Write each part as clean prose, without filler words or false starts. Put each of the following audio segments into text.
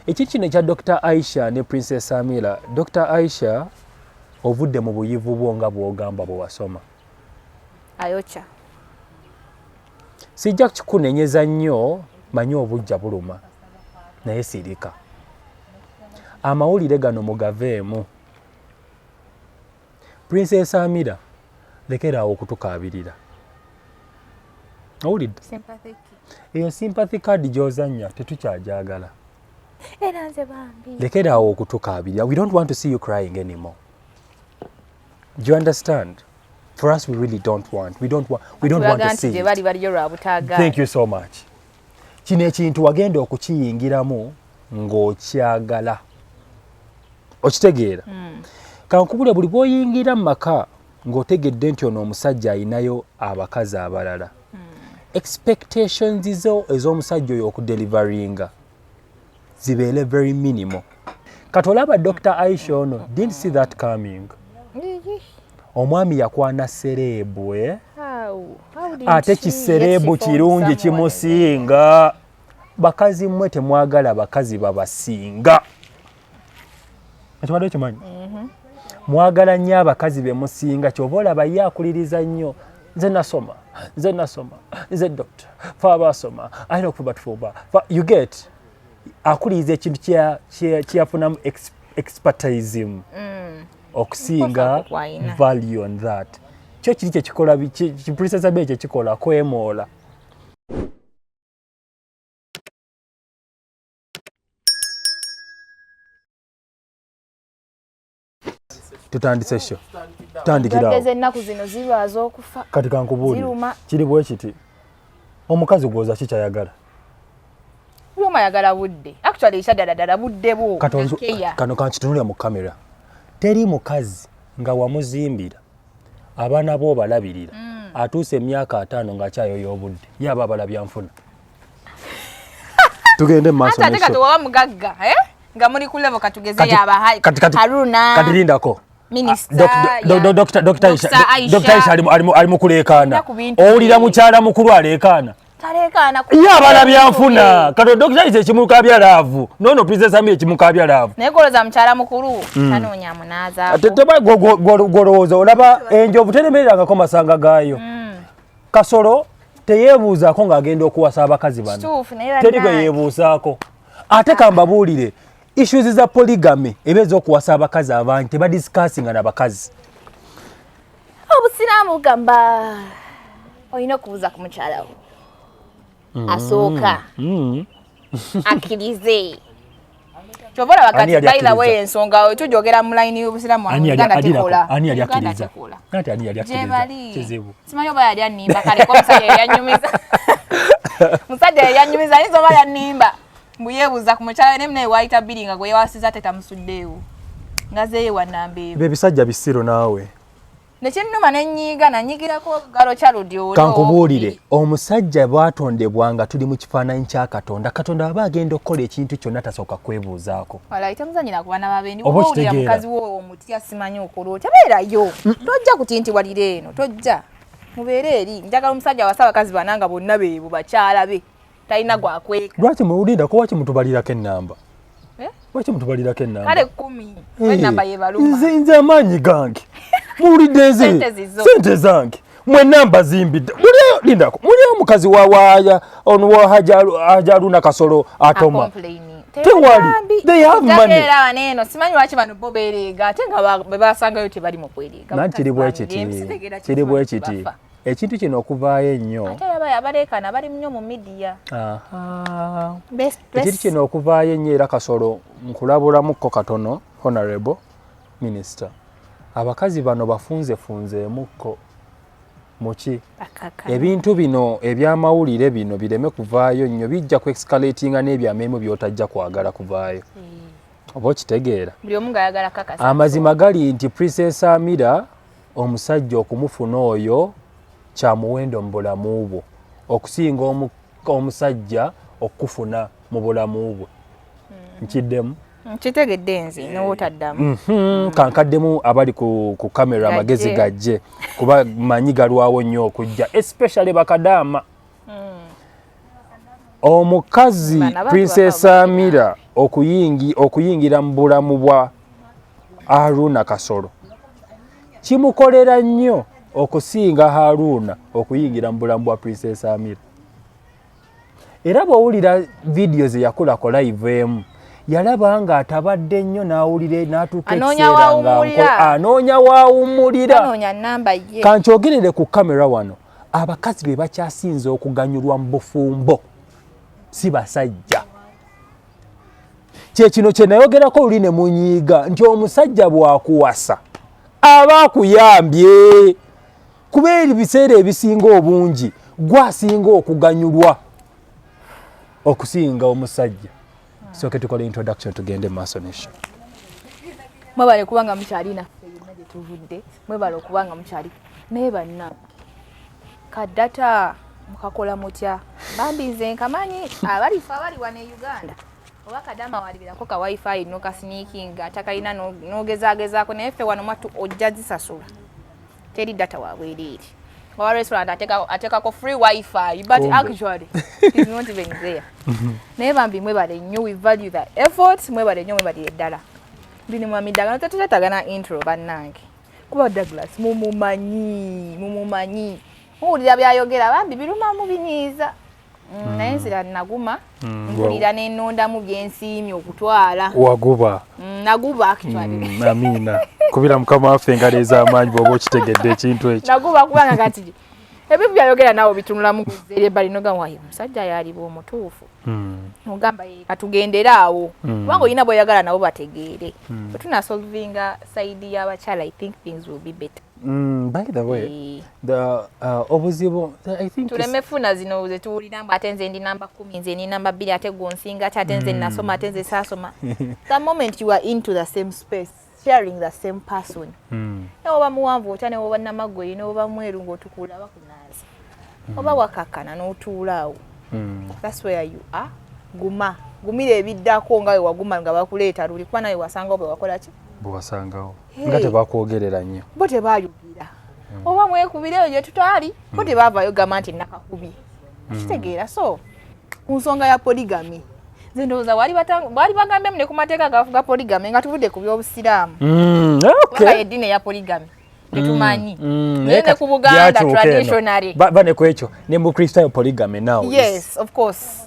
Ekintu kino ekya Dr Aisha ne Princess Amira. Dr Aisha, ovudde mu buyivu bwo nga bw'ogamba bwe wasoma. Ayokya. Sijja kikunenyeza nnyo, manyi obujja buluma, naye sirika. Amawulire gano mugaveemu. Princess Amira, lekera awo okutukaabirira. Owulidde? Eyo sympathy card gy'ozannya tetukyajagala. Era nze bambi. Lekera awo okutukaabirira. We don't want to see you crying anymore. Do you understand? For us, we really don't want. We don't want. We don't want to see it. Bali baliyo lwa butaagala. Thank you so much. Kino ekintu wagenda okukiyingiramu ng'okyagala. Okitegeera? Kankubule buli bw'oyingira mu maka ng'otegedde nti ono omusajja alinayo abakazi abalala. Expectations zo ez'omusajja oyo okudeliveringa zibeere very minimal. Kati olaba Dr. Aisha ono didn't see that coming. Omwami yakwana celeb, eh? Ate ki celeb kirungi kimusinga. Bakazi mmwe temwagala bakazi babasinga. Ekibadde okimanyi? Mwagala nnyo abakazi be musinga, ky'oba olaba ye akuliriza nnyo. Nze nasoma, nze nasoma, nze doctor, fe abaasoma, alina okufuba tufumba. You get? Akuliriza ekintu kyeyafunamu expertism okusinga value on that. Kyo kiri kyekikola, Princess Amira kyekikola kwemoola. Tutandise show. Tutandikirawo. Endwadde z'ennaku zino zirwaza okufa. Kati kankubuulire. Kiri bwe kiti. Omukazi gwoza ki kyayagala? Buli omu ayagala budde. Actually ekya ddala ddala budde bwo. Kano kankitunulira mu kamera. Teri mukazi nga wamuzimbira abaana bo obalabirira atuuse emyaka 5 ng'akyayoya obudde. Ye aba abala byanfuna. Tugende mu maaso. Ate kati waba mugagga, eh? Nga muli ku level katugeze yaba Haruna. Kati lindako. Dr. Aisha ali mu kuleekaana. Owulira mukyala mukulu aleekaana. Taleekaana. Ye abala byanfuna. Kati Dr. Aisha ekimukaabya laavu. Nono Princess Amira ekimukaabya laavu. Naye goloza mukyala mukulu tanoonya munaazaako. Teba golowooza olaba enjovu teremererangako masanga gaayo. Kasolo teyeebuuzaako ng'agenda okuwasa abakazi bano. Teri gwe yeebuuzaako. Ate kambabuulire issues za polygamy eba ez'okuwasa abakazi abangi tebadiscussinga na bakazi. Obusiraamu bugamba olina okubuuza ku mukyala wo asooka akkirize. Kyova olaba kati by the way ensonga tujogera mu line y'obusiraamu wano Uganda tekola. Ani yali akkiriza? Anti ani yali akkiriza? Kizibu. Simanyi oba yali annimba kale ko omusajja yali annyumiza. Musajja yali annyumiza ayinza oba yannimba. Mbu yeebuuza ku mukyala we naye naye waayita bbiri nga gwe yeewasiza ate tamusuddeewo. Nga zeeyewa nnamba emu. Bye bisajja bisiru naawe. Nekinnuma ne nnyiiga nanyigirako galo kya Ludi oli. Kankubuulire, omusajja bw'atondebwa nga tuli mu kifaananyi kya Katonda, Katonda aba agenda okukola ekintu kyonna tasooka kwebuuzaako. Walayi temuzannyira ku baana ba bendi. Oba owulira mukazi wo omutya simanyi okola otya, beerayo. Tojja kutintiwalira eno, tojja. Mubeere eri. Njagala omusajja awase abakazi bana nga bonna beebo bakyala be. Talina gwakweka. Lwaki muwulindako, lwaki mutubalirako ennamba? Lwaki mutubalirako ennamba? Kale 10. Ennamba yebaluma. Nze amaanyi gange. Muwulidde nze sente zange. Mwe namba zimbidde. Muliyo lindako. Muliyo omukazi wa waaya ono wa Hajaruna Kasolo atoma. Tewali. They have money. Era waneno simanyi lwaki bano bo beereega ate nga bwe basangayo tebali mu kwereega. Nanti kiri bwe kiti. Kiri bwe kiti. Ekintu kino okuvaayo ennyo. Ate aba abaleekaana bali nnyo mu media. Ekintu kino okuvaayo ennyo era Kasolo nkulabulamuko katono Honorable Minister. Abakazi bano bafunzefunzeemukko muki. Ebintu bino ebyamawulire bino bireme kuvaayo nnyo, bijja ku escalatinga n'ebyama by'otajja kwagala kuvaayo. Oba okitegeera. Buli omu ng'ayagala kakasa. Amazima gali nti Princess Amira omusajja okumufuna oyo kya muwendo mu bulamu bwo okusinga omusajja okufuna mu bulamu bwe. Nkiddemu? Nkitegedde nze n'otaddamu. Kankaddemu abali ku kamera amagezi gajje kuba manyi galwawo nnyo okujja especially bakadaama. Omukazi Bano abantu Princess bakaaba. Amira okuyingira mu bulamu bwa Haruna Kasolo kimukolera nnyo okusinga Haruna okuyingira mu bulamu bwa Princess Amira. Era bw'owulira vidiyo ze yakolako live emu, yalaba nga atabadde nnyo n'awulira n'atuuka Anoonya ekiseera nga waawummulira. anoonya waawummulira. Banoonya namba ye. Kankyogerere ku kamera wano, abakazi be bakyasinze okuganyulwa mu bufumbo, si basajja. Kyekino kye nayogerako luli ne munyiiga nti omusajja bw'akuwasa aba akuyambye, kuba ebiseera ebisinga obungi gwasinga okuganyulwa okusinga omusajja. Sooke tukole introduction, tugende mu maaso ne show. Mwebale kubanga mukyali naffe yonna gye tuvudde, mwebale okuba nga mukyali naye. Banna kadata mukakola mutya? Bambi nze nkamanyi abalife abali wano e Uganda, oba kadama walibirako ka wifi nokasneakinga atakalina n'ogezaagezaako, naye ffe wano mwattu ojja zisasula, teri data wabwereere. Owa restaurant ateekako free wifi, but Kumbe. actually it is not even there. Naye bambi mwebale nnyo, we value the effort. Mwebale nnyo, mwebalire ddala. Ndi ne mwami Douglas, tetuteetagana intro bannange, kuba Douglas mumumanyi, mumumanyi, muwulira byayogera, bambi birumamu binyiiza. Naye nzira naguma, mpulira nenondamu byensiimye okutwala. Waguba. Naguba actually. Amiina, kubira mukama waffe engalo ez'amaanyi bw'oba okitegedde ekintu ekyo. Naguba kubanga kati ebintu byayogera naawe bitunulamu kuzeeri ebbali nogamba, wayo omusajja yaliba omutuufu. Ogamba, "Ye, katugendere awo," kubanga olina bweyagala nabo bategeere. Bwe tunasolvinga side y'abakyala, I think things will be better. By the way, Eh, the obuzibu I think tuleme funa zino zetuwulira mbu ate nze ndi namba 10, nze ndi namba 2, ate gwonsinga ki, ate nze nasoma, ate nze saasoma. The moment you are into the same space, sharing the same person, newoba muwanvu otya, newoba namagoye, newoba mweru ng'otukuula bakunaaza, oba wakakkana n'otuula awo, that's where you are. Guma, gumira ebiddako nga we waguma nga bakuleeta luli, kuba nawe wasangawo bwe wakola ki. Bwewasangawo Hey. nga tebakwogerera nnyo. Bo tebayugira oba mwekubira eyo gye tutaali, bo tebaavayo gamba nti nakakubye, kitegeera. So ku nsonga ya polygamy, nze ndowooza baali bagambyemu ne ku mateeka gafuga polygamy nga tuvudde ku byobusiraamu, kubanga eddiini eya polygamy tetumanyi. Naye ne ku Buganda Byatuuka eno. traditionally. Ba ne ku ekyo ne mu Kristayo polygamy now Yes, of course.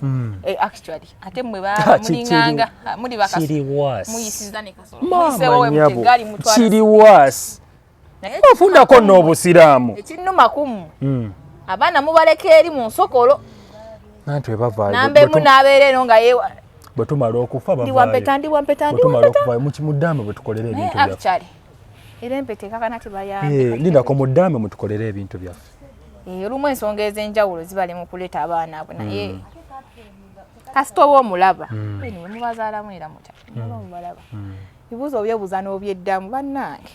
Actually ate mmwe Ah, mulinganga muli bakaso kiri worse. Muyisiza ne kasolo. Maama Muyiseewo we nnyabo, mutegaali mutwala. Kiri worse. Naye ofundako n'obusiraamu. Ekinnuma kumu, abaana mubaleka eri mu nsokolo. Nanti webavaayo Namba emu n'abeera eno nga yewa. Bwe tumala okufa Ndi wampeta, ndi wampeta, bwe ndi tumala wampeta. okuvayo muddaame bwe tukolere Naye ebintu byaffe. actually era empeta ekakana tebayambe. Eh, lindako muddaame mutukolere ebintu byaffe. Eh, olumu ensonga ez'enjawulo zibali mu kuleeta abaana abo, naye kasita oba omulaba. Anyway, mubazaalamu era mutya oba mubalaba, bibuuzo obyebuuza n'obyeddamu. Bannange,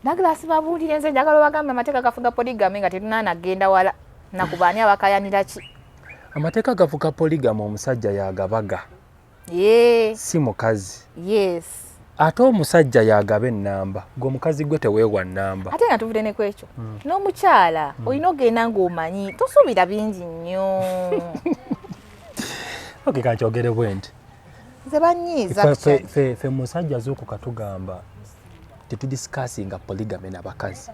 Douglas, babuulire, nze njagala obagambe amateeka gafuga polygamy nga tetunaanagenda wala nakubaani abakayanira ki. Amateeka gafuga polygamy, omusajja yagabaga, Ye. si mukazi. Yes. Ate omusajja yagaba ennamba, gwe omukazi gwe teweewa nnamba. Ate nga tuvudde ne ku ekyo, n'omukyala olina ogenda ng'omanyi tosuubira bingi nnyo. Okay, kankyogere bwe nti. Nze banyiiza. Fe musajja zuukuka tugamba tetudiscussinga polygamy n'abakazi,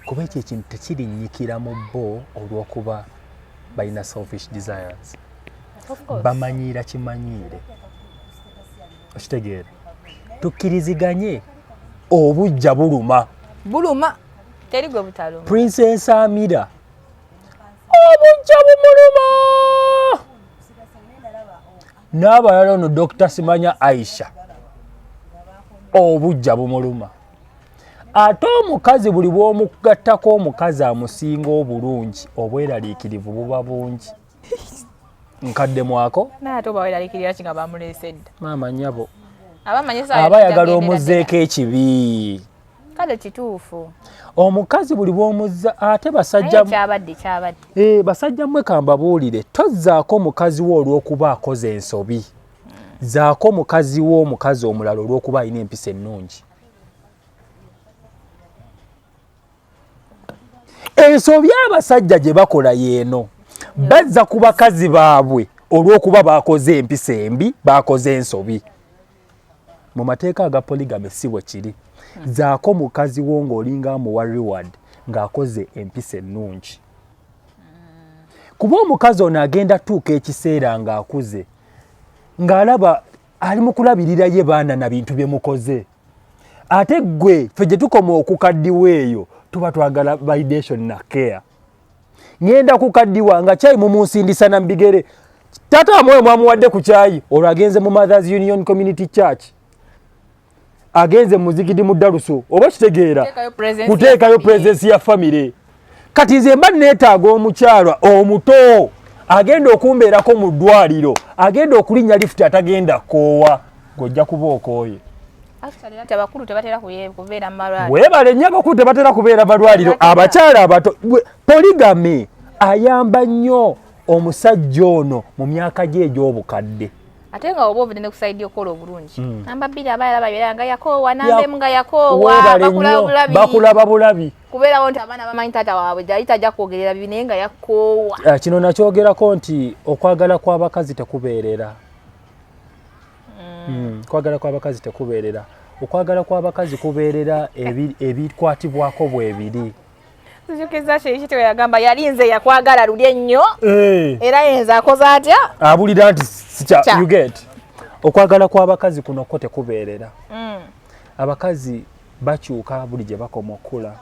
kuba ekyo ekintu tekirinnyikira mu bo olw'okuba balina selfish desires. Of course. Bamanyiira kimanyiire, okitegeera? Tukkiriziganye, obujja buluma. Buluma, teri gwe butaluma. Princess Amira obujja bumuluma, n'abalala ono Dr simanya Aisha obujja bumuluma. Ate omukazi buli bw'omugattako omukazi amusinga obulungi, obweraliikirivu buba bungi. Nkadde mwako. Naye ate oba weeralikirira ki nga bamuleese dda? Maama nnyabo. Abamanyi essaawa Aba ayagala tujja omuzzeeko ekibi. Kale kituufu. Omukazi buli bw'omuzza ate Naye basajja kyabadde kyabadde. Eh, basajja mmwe kambabuulire, tozzaako mukazi wo olw'okuba akoze ensobi, zaako mukazi wo omukazi omulala olw'okuba alina empisa ennungi. Ensobi abasajja gye bakola yeeno, Bazza ku bakazi baabwe olw'okuba bakoze empisa embi, bakoze ensobi. Mu mateeka aga polygamy si bwe kiri. Zaako mukazi wo ng'olinga amuwa reward ng'akoze empisa ennungi, kuba omukazi ono agenda tuuka ekiseera ng'akuze, ng'alaba ali mu kulabirira ye baana na bintu bye mukoze. Ate ggwe, ffe gye tukoma okukaddiwa eyo, tuba twagala validation na care. Ŋŋenda kukaddiwa nga kyayi mumunsindisa na mbigere. Taata wamwoyo mwamuwadde ku kyayi, olwo agenze mu Mothers Union Community Church, agenze mu muzigidi mu ddalusu, oba kitegeera kuteekayo presence ya family. Kati nze mba neetaaga omukyalwa omuto agenda okumbeerako mu ddwaliro, agenda okulinnya lifuti, atagenda koowa. Ng'ojja kuba okooye. Weebale nnyo. Abakulu tebatera kubeera malwaliro, abakyala abato. Polygamy ayamba nnyo omusajja ono mu myaka gye egy'obukadde. Ate nga oba ovudde ne ku side okukola obulungi, namba 2 aba yalaba era nga yakoowa, namba 1 nga yakoowa, bakula bulabi. Bakulaba bulabi. Kubeerawo nti abaana bamanyi taata waabwe gyali, tajja kwogerera bibi, naye nga yakoowa. Kino nakyogerako nti okwagala kw'abakazi tekubeerera. Okwagala kw'abakazi tekubeerera. Okwagala kw'abakazi kubeerera ebikwatibwako bwebiri. Tujukiza kiri yagamba, yali nze yakwagala luli ennyo, era yenze akoze atya? Abulira nti you get. Okwagala kw'abakazi kuno ko tekubeerera. Abakazi bakyuka buli gye bakoma okukula.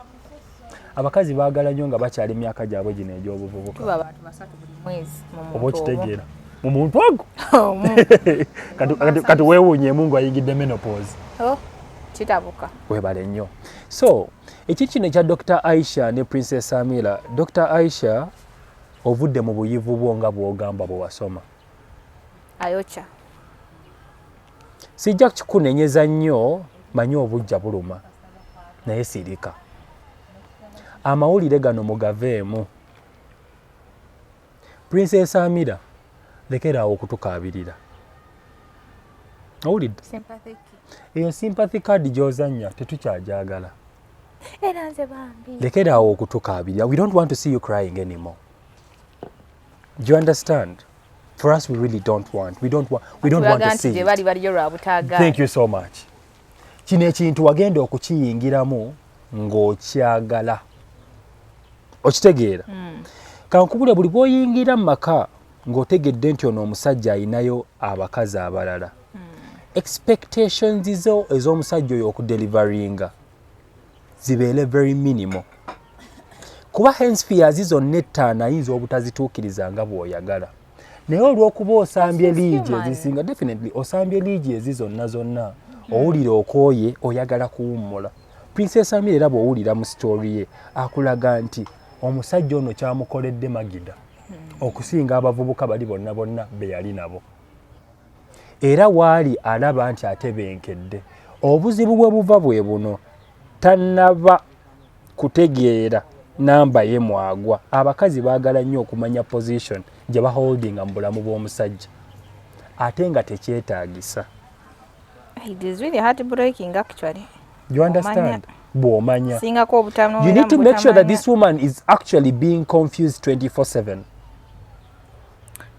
Abakazi baagala nnyo nga bakyali myaka gyabwe gino egy'obuvubuka. Oba okitegeera, mu muntu ogwo kati weewuunyemu ng'ayingidde menopause. Oh, kitabuka. Webale nnyo. So ekintu kino ekya Dr Aisha ne Princess Amira, Dr Aisha, ovudde mu buyivu bwo nga bw'ogamba bwe wasoma. Ayokya. Sijja kikunenyeza nnyo, manyi obujja buluma, naye sirika. Amawulire gano mugaveemu. Princess Amira, lekeraawo okutukaabirira. Owulidde? Eyo sympathy card gy'ozannya tetukyajagala. Era nze bambi. Lekeraawo okutukaabirira. We don't want to see you crying anymore. Do you understand? For us, we really don't want, we don't want to see it. Bali baliyo lwa butaagala. Thank you so much. Kino ekintu wagenda okukiyingiramu ng'okyagala, okitegeera? Kankubule, buli bw'oyingira mu maka ng'otegedde nti ono omusajja ayinayo abakazi abalala, expectations zo ez'omusajja oyo okudeliveringa zibeere very minimal, kuba hemispheres zonna ettaano ayinza obutazituukiriza nga bw'oyagala. Naye olw'okuba osambye liigi ezisinga, definitely osambye liigi ezi zonna zonna, owulira okooye, oyagala kuwummula. Princess Amira, era bw'owulira mu story ye, akulaga nti omusajja ono kyamukoledde magida okusinga abavubuka bali bonna bonna be yali nabo, era waali alaba nti atebenkedde. Obuzibu bwe buva bwe buno: tannaba kutegeera namba ye mwagwa. Abakazi baagala nnyo okumanya position gye baholdinga mu bulamu bw'omusajja, ate nga tekyetaagisa. It is really heartbreaking, actually. You understand? Bw'omanya singako obutano. You need to make sure that this woman is actually being confused 24/7.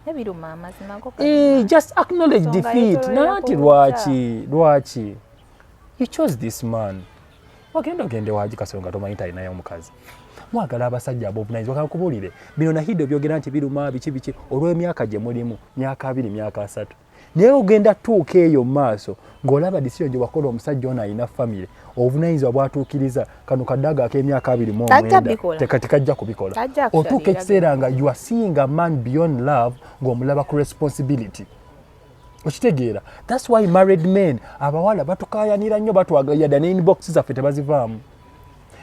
Ebiruma amazima go. Eh, just acknowledge defeat. Nanti lwaki, lwaki you chose this man? Wagenda ogende waji kasonga tomanyi talinayo omukazi. Mwagala abasajja ab'obuvunanyizibwa. Kankubuulire bino, Nahida, byogera nti biruma biki biki olw'emyaka gye mulimu, myaka 20, myaka 30, naye ogenda tuuka eyo mu maaso ng'olaba decision gye wakola. Omusajja ono alina famire, obuvunanyizibwa bwatuukiriza kano kaddaga ak'emyaka 29 tekajja kubikola. Otuuka ekiseera nga you are seeing a man beyond love, ng'omulaba ku responsibility, okitegeera? That's why married men, abawala batukayanira nnyo, batwagayadda ne inbox zaffe tebazivaamu,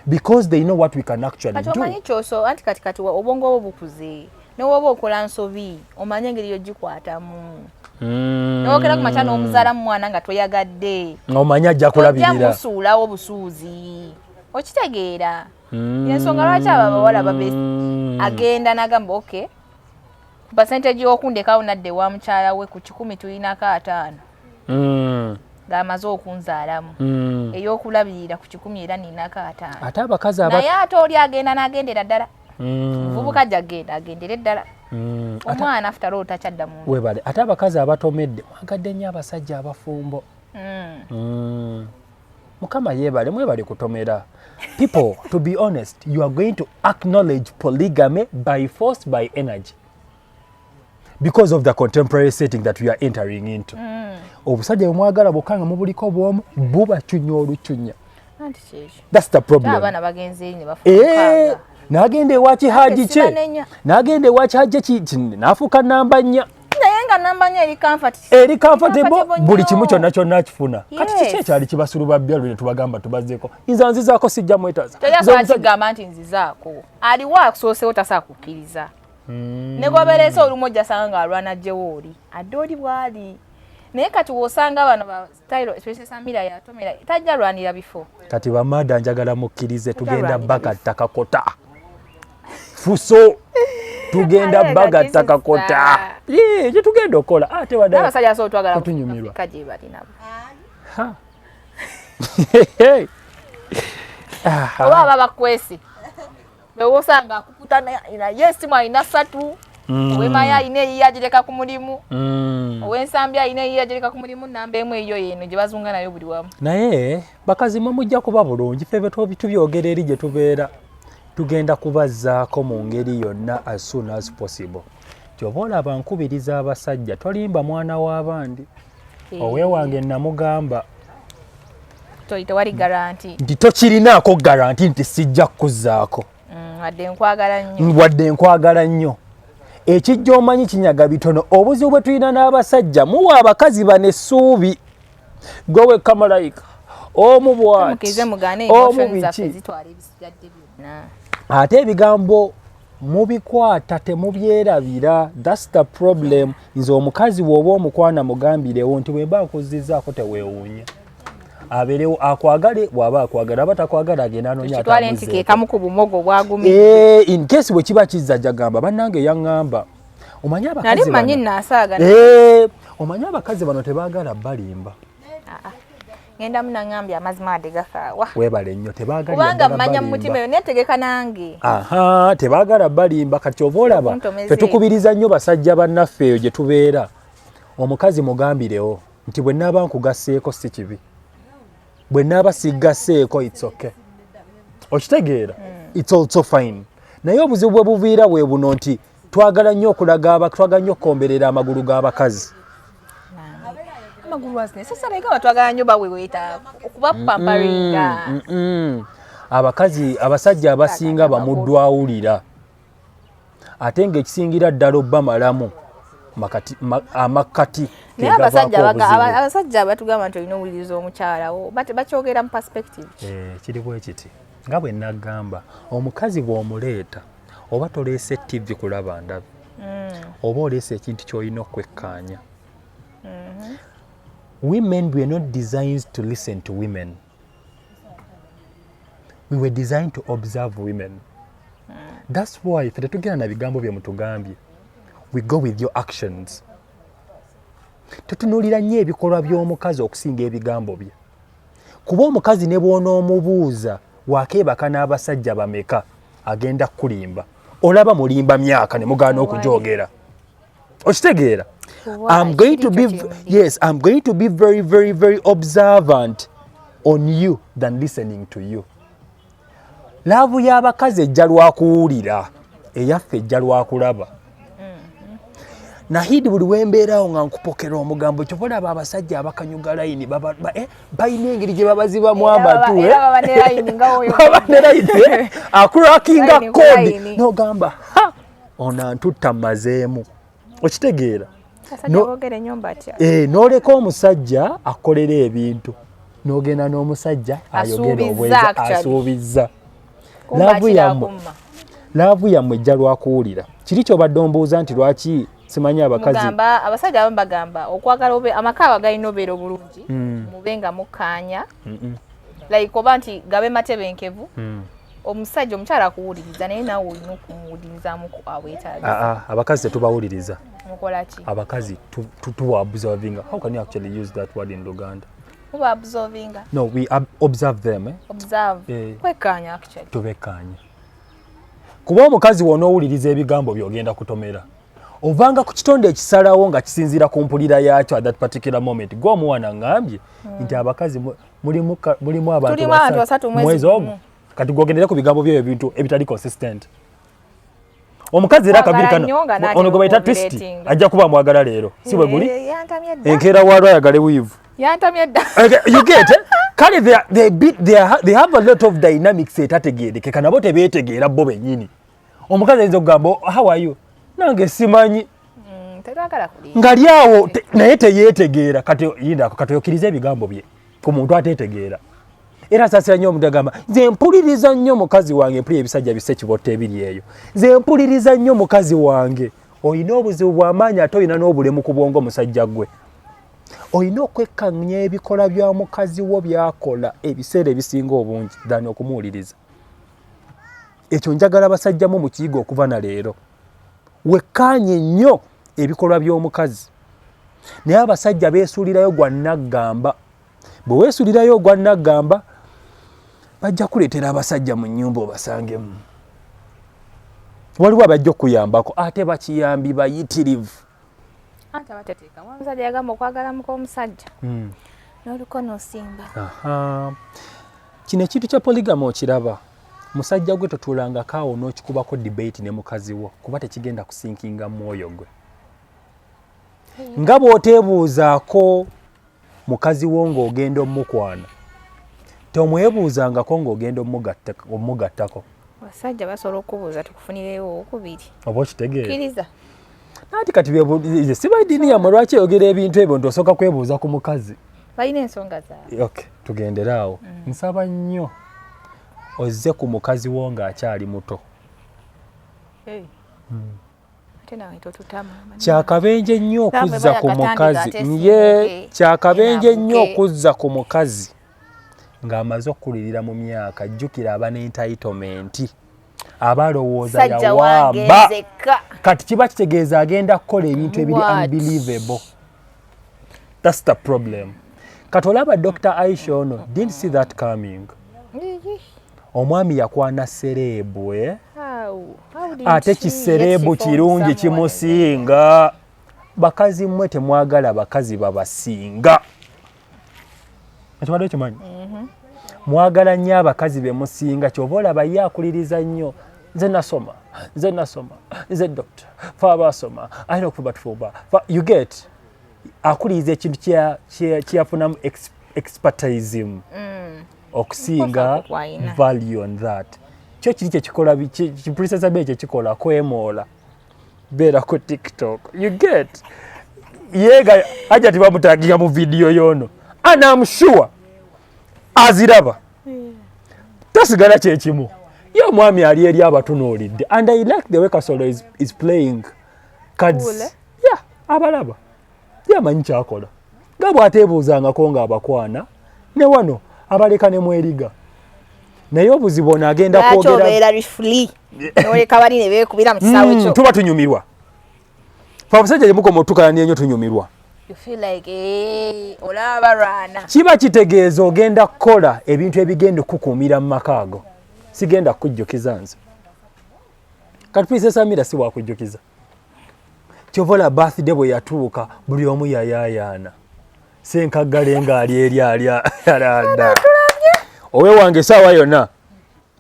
because they know what we can actually do. Omanyi kyoso anti kati kati obwongo bwo bukuze, newoba okola nsobi omanye engeri yogikwatamu. Newokera ku makya n'omuzaala mu mwana nga toyagadde, omanyi ajja kulabirira. Musuulawo busuuzi, okitegeera? Ensonga lwaki abo abawala babe agenda nagamba, okay, ku percentage y'okundekawo nadde wa mukyala we, ku 100 tulinako 50 ng'amaze okunzaalamu, ey'okulabirira ku 100 era ninako 50. Ate abakazi naye ate oli agenda n'agendera ddala. Muvubuka ajja agenda agendere ddala. Omwana after all takyadda mu. Webale. Ate abakazi abatomedde mwagadde nnyo abasajja abafumbo. Mukama yeebale, mwebale kutomera. People, to be honest, you are going to acknowledge polygamy by force, by energy, because of the contemporary setting that we are entering into. Obusajja bwe mwagala bwokka nga mubuliko bwomu bubacunya olucunya. Anti kyekyo. That's the problem. Abaana bagenze eri ne bafuna Eh, mukaaga. n'agenda ewa kihaji kye. Sibanenya. N'agenda ewa kihaji kye n'afuuka namba 4. Naye nga namba 4 eri comfort. Eri comfortable, Comfortable buli nnyo. kimu kyonna kyonna akifuna. Kati kiki ekyali kibasuluba bya lwe tubagamba tubazzeeko? Nze nzizaako, sijja mwetaaza. Teri Nze asobola kigamba nti nzizaako. Aliwo akusoosewo tasobola kukkiriza. Ne gwabeereese olumu ojja sanga ng'alwana ajjewo oli. Adde oli bw'ali. Naye kati w'osanga bano ba style, especially Samira yatomera, tajja lwanira bifo. Kati bamada njagala mukkirize, tugenda Tutalwanira bagatta kakota. Fuso. Tugenda Ate bagatta nga kakota. Yee, kye tugenda okukola. Ate wadde N'abasajja asobola otwagala Tetunyumirwa. Afrika gye bali nabo. Ha. Oba aba bakwese. Bwe osanga akukuta naye esimu alina 3. Ow'emayo alina eyiye agireka ku mulimu. Ow'ensambi alina eyiye agireka ku mulimu, namba emu eyo yeno gye bazunga nayo buli wamu. Naye bakazi mwe mujja kuba bulungi, ffe bwe tubyogera eri gye tubeera tugenda kubazzaako mu ngeri yonna as soon as possible. Ky'oba olaba nkubiriza abasajja, tolimba mwana w'abandi. Oweewange namugamba Tewali guarantee. Nti tokirinaako guarantee nti sijja kukuzzaako. Wadde nkwagala nnyo. Wadde nkwagala nnyo. Ekijja omanyi kinyaga bitono. Obuzibu bwe tulina n'abasajja, muwa abakazi bano essuubi. Gwe wekka malayika. Omu bw'ati. Mukkirize mugaane Omu emotions zaffe biki. zitwala ebisigadde byonna. Ate ebigambo mubikwata temubyerabira. That's the problem. Nze omukazi bw'oba omukwana mugambirewo nti bwe mba nkuzizzaako teweewuunya. Abeerewo akwagale, bw'aba akwagala, aba takwagala agenda anoonya Tukitwale nti atamuzeeko. ke kamu ku bumogo bwagumidde. In case bwe kiba kizza jagamba bannange yaŋŋamba. Omanyi abakazi Nali mmanyi bano. nnaasaaga. Omanyi abakazi bano tebaagala balimba. Ngenda munaŋŋambye amazima adde gakaawa. Weebale nnyo, tebaagala Kubanga ddala mmanya mu balimba. mutima eyo neetegeka nange. Aha, tebaagala balimba. Kati oba olaba Okuntomeza ffe tukubiriza nnyo basajja bannaffe eyo gye tubeera. Omukazi mugambirewo nti bwe nnaaba nkugasseeko si kibi. Bwe nnaaba siggasseeko it's okay. Okitegeera? It's also fine. Naye obuzibu bwe buviira bwe buno nti twagala nnyo okulaga twagala nnyo okukomberera amagulu g'abakazi. Amagulu azine. Sasa leka batwagala nnyo baweweeta okubapamparinga. Abakazi, abasajja abasinga bamuddwawulira. Ate ng'ekisingira ddala obbamalamu amakkati Naye ke gavaako obuzibu. abasajja abatugamba nti olina owuliriza omukyala wo, bakyogera mu perspective ki? Kiri bwe kiti. Nga bwe naggamba, omukazi bw'omuleeta oba toleese TV kulaba ndabe. Oba oleese ekintu ky'olina okwekkaanya. Women were not designed to listen to women. We were designed to observe women. That's why ffe tetugenda na bigambo bye mutugambye. We go with your actions. Tutunuulira nnyo ebikolwa by'omukazi okusinga ebigambo bye. Kuba omukazi ne bw'onoomubuuza wakeebaka n'abasajja bameka, agenda kukulimba. Olaba mulimba myaka ne mugaana okugyogera. Okitegeera? Why? I'm going to be Kiri kyo yes, I'm going to be very, very, very observant on you than listening to you. Laavu y'abakazi ejja lwakuwulira, eyaffe ejja lwakulaba. Nahidi buli wembeerawo nga nkupokera omugambo, kyova olaba abasajja abakanyuga layini balina engeri gye babazibamu amatu, Era baba ne layini nga woyo. Baba ne layini, akurakinga Layini ku kodi. layini. N'ogamba, ha, ono antutta mmazeemu. Okitegeera? Abasajja boogera ennyo mbatya. N'oleka omusajja akolera ebintu, n'ogenda n'omusajja ayogera Asuubizza obweza, actually. asuubizza. Kumba Laavu akira yammwe. akumma. Laavu yammwe ejja lwakuwulira. Kiri ky'obadde ombuuza nti lwaki simanyi abakazi. Mugamba, abasajja abamu bagamba okwagala obe amaka ago galina obeera obulungi, mube nga mukkaanya. Like oba nti gabe matebenkevu. Omusajja omukyala akuwuliriza naye naawe olina okumuwulirizaamu ku aweetaagisa. Abakazi tetubawuliriza. Mukola ki? Abakazi tuba observinga. How can you actually use that word in Luganda? Muba observinga. No, we observe them. Observe. Kwekkaanya actually. Tubekkaanya. Kuba omukazi w'onoowuliriza ebigambo by'ogenda kutomera. Ovanga ku kitonde ekisalawo nga kisinziira ku mpulira yaakyo at that particular moment. Gwe omuwana ngambye nti abakazi mulimu abantu Tulimu abantu basatu mwezi mwezi ogwo. gumu. Kati gwogendere ku bigambo byo ebintu ebitali consistent. Omukazi era Mwagala akabiri kano nnyo nga n'atera ono gwe bayita twist okuovulatinga. ajja kuba amwagala leero, si bwe guli? Eh, yantamye dda. Enkeera waalwo ayagale weave. Yantamye dda. Okay, you get it? Kale they have a lot of dynamics etategeerekeka, nabo tebeetegeera bo bennyini. Omukazi ayinza okugamba, "Oh, how are you?" Nange simanyi. Tetwagala kulimba. Nga li awo naye teyeetegeera. Kati yindako, kati okkiriza ebigambo bye ku muntu ateetegeera. Era asaasira nnyo omuntu agamba, nze mpuliriza nnyo mukazi wange, mpulira ebisajja bisse ekibotta ebiri eyo, nze mpuliriza nnyo mukazi wange. Olina obuzibu bw'amaanyi, ate olina n'obulemu ku bwongo. Musajja gwe, olina okwekkanya ebikola bya mukazi wo byakola ebiseera ebisinga obungi than okumuwuliriza. Ekyo njagala abasajjamu mukiyiga okuva na leero, wekkaanye nnyo ebikolwa by'omukazi. Naye abasajja beesuulirayo gwa naggamba. Bwe weesuulirayo ogwa naggamba, bajja kuleetera abasajja mu nnyumba obasangemu. Waliwo abajja okuyambako, ate bakiyambi bayitirivu. Anti abateteekamu omusajja yagamba okwagala muka omusajja n'olukono osimba. Aha. Kino ekintu kya polygamy okiraba, musajja gwe, totuulangako awo n'okikubako debate ne mukazi wo, kuba tekigenda kusinkinga mwoyo gwe. Nga bw'oteebuuzaako mukazi wo ng'ogenda omukwana, tomwebuuzangako ng'ogenda omugattako. Abasajja basobola okubuuza tukufunireyo owokubiri. Oba okitegeera? Kkiriza. Anti kati siba eddiini yammwe, lwaki eyogera ebintu ebyo nti osooka kwebuuza ku mukazi? Balina ensonga zaabwe. Okay, tugendere awo. Nsaba nnyo ozze ku mukazi wo ng'akyali muto. Ate nawe totutama. Kyakabenje nnyo okuzza ku mukazi ate ye, kyakabenje nnyo Enabuke. okuzza ku mukazi ng'amaze okukulirira mu myaka. Jjukira aba n'entitlement, aba alowooza Sajja wange yawamba. nzekka. Kati kiba kitegeeza agenda kukola ebintu ebiri What? unbelievable. That's the problem. Kati olaba Dr. Aisha ono didn't see that coming. Omwami yakwana celeb, eh? Ate ki celeb kirungi kimusinga. Bakazi mmwe temwagala bakazi babasinga. Ekibadde okimanyi, mwagala nnyo abakazi be musinga. Kyova olaba ye akuliriza nnyo, nze nasoma, nze nasoma, nze doctor, fe abaasoma alina okufuba tufumba. You get? Akuliriza ekintu kyeyafunamu expertism okusinga Okufa kwalina. Value on that. Kyo kiri kyekikola ki Princess Abe kyekikola kwemoola, beera ku TikTok. You get? Yega aja tibamutagira mu video yono, and I'm sure aziraba tasigala kyekimu. Ye omwami ali eri abatunuulidde, and I like the way Kasolo is playing cards. Cool, eh? Yeah, abalaba ye amanyi kyakola, nga bw'ateebuuzangako ng'abakwana ne wano abaleka ne mweriga. Naye obuzibu ono agenda Lwaki kwogera obeera referee noleka bali ne beekubira mu kisaawe kyo? Tuba tunyumirwa fe abasajja, gyemukoma otukalani ennyo tunyumirwa. You feel like, eh, olaba balwana. Kiba kitegeeza ogenda kukola ebintu ebigenda okukuumira mu maka ago. Sigenda kukujjukiza nze. Kati Princess Amira si wakujjukiza. Kyova olaba birthday bwe yatuuka buli omu yayaayaana. Senkaggale ng'ali eri ali alanda owe wange esaawa yonna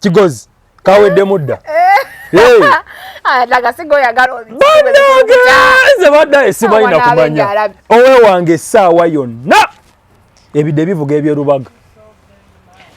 kigozi kaweddemu dda. Hey. Agasiga oyagala. Bannange, nze baddaye simanyi Awo nakumanya. n'abenga. Owe wange essaawa yonna ebidde bivuga ebyerubaga.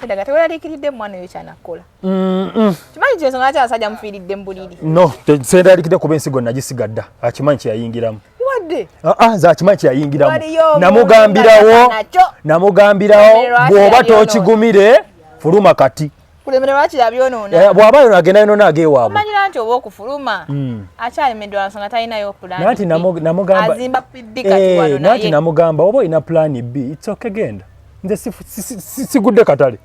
Edaga teweraliikiridde mwana oyo kyanakola? Kimanyi nti ensonga lwaki abasajja mufiiridde mu buliri? No, sendalikidde kuba ensigo nagisiga dda, akimanyi kyeyayingiramu. Wadde Ah, ah, nze akimanyi kyeyayingiramu. Waliyo omuntu Namugambirawo. nga nakyo. Namugambirawo. Kulemererwa bw'oba lwaki yabyonoona? tokigumire, fuluma kati. Kulemererwa lwaki yabyonoona? Eh, bw'aba yono agenda yonona agewaabwe. Omanyira nti oba okufuluma akyalemeddwa nsonga talinayo plan Nanti B. namugamba Azimba B kati Eh, wano nanti naye namugamba oba olina plan B, it's okay, genda. Nze sigudde katale,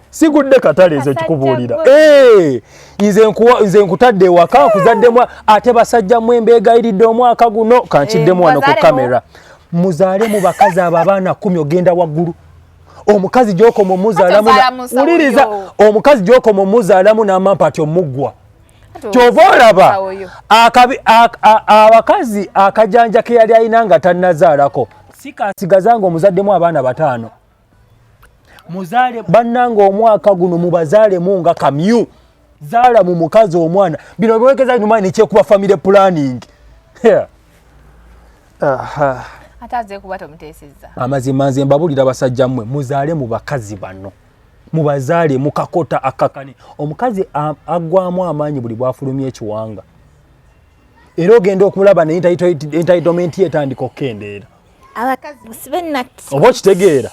sigudde katale ezo Kasajja kikubuulira. gwe. Eh, nze nkutadde ewaka, nkuzaddemu. Ate basajja mmwe mbeegayiridde, omwaka guno kankiddemu Eh, wano ku mubazaalemu. kamera, muzaale mu bakazi abo abaana 10. Ogenda waggulu, omukazi gyokoma omuzaalamu Ate ozaala mu nsawo wuliriza, yo. omukazi gyokoma omuzaalamu n'amampa ati omuggwa. Kyova olaba abakazi akajanja ke yali alina nga tannazaalako si kasigaza nga omuzaddemu abaana 5. Muzaale bannanga omwaka guno mubazaalemu nga kamyu. Zaala mu mukazi omwana. Bino biwekeza nyuma ni kyekuba family planning. Aha. Ate azze kuba tomuteesezza. Amazima nze mbabulira basajja mmwe muzaale mu bakazi bano. Mubazaale mukakota akakane. Omukazi aggwamu amaanyi buli bw'afulumya ekiwanga. Era ogenda okulaba ne entitlement ye etandika okukendeera. Abakazi musibe natti. Oba okitegeera.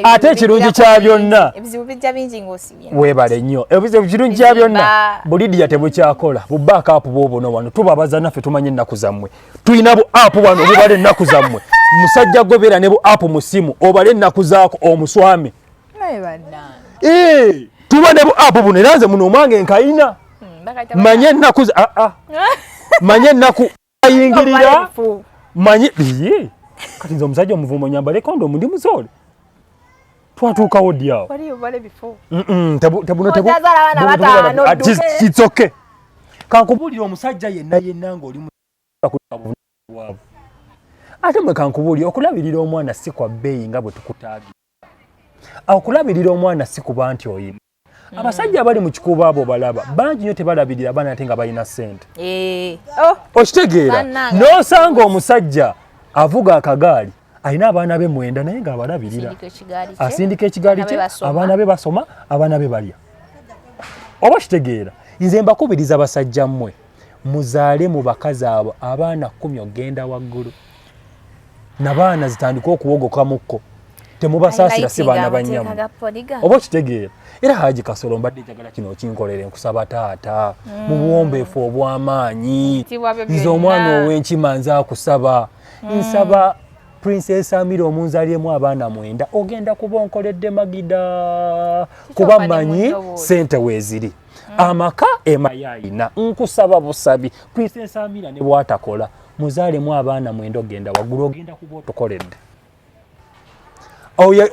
Ate ekirungi kya byonna. Ebizibu bijja bingi ng'osibye. Weebale nnyo. Ebizibu kirungi kya byonna. Bulidiya tebukyakola. Bu backup bw'obuno wano tubabaza naffe tumanye ennaku zammwe. Tulina bu app wano obubala ennaku zammwe. Musajja gwe beera ne bu app mu ssimu obale ennaku zaako omuswame. Naye bannange. Tuba ne bu app buno era nze muno omwange nkayina. Manye ennaku manye ennaku ayingirira. Manye kati nze omusajja omuvumo nyambale kondomu ndi muzoole. Twatuukawo ddi awo? It's okay. Kankubuulire omusajja yenna yenna ng'oli bwavu. Ate mwe kankubuulire okulabirira omwana si kwa bbeeyi nga bwe tukutaagira. Okulabirira omwana si kuba nti oyina. Abasajja abali mu kikuubo abo balaba bangi nnyo tebalabirira abaana ate nga balina ssente. Okitegeera n'osanga omusajja avuga akagaali alina abaana be 9 naye ng'abalabirira. Asindika ekigaali kye, abaana be basoma, abaana be balya. Oba okitegeera nze mbakubiriza basajja mmwe muzaale mu bakazi abo abaana 10 ogenda waggulu. Nabaana zitandika okuwogokamukko. Temubasaasira si baana bannyamu. Oba okitegeera era Haji Kasolo mbadde njagala kino okinkolere nkusaba taata mu buwombeefu obw'amaanyi. Nze omwana ow'enkima nze akusaba. Nsaba Princess Amira omunzaliremu abaana 9 ogenda kuba onkoledde Magida kuba mmanyi ssente weeziri. Amaka emayayina nkusaba busabi. Princess Amira ne bw'atakola muzaalemu abaana 9 ogenda waggulu ogenda kuba otukoledde.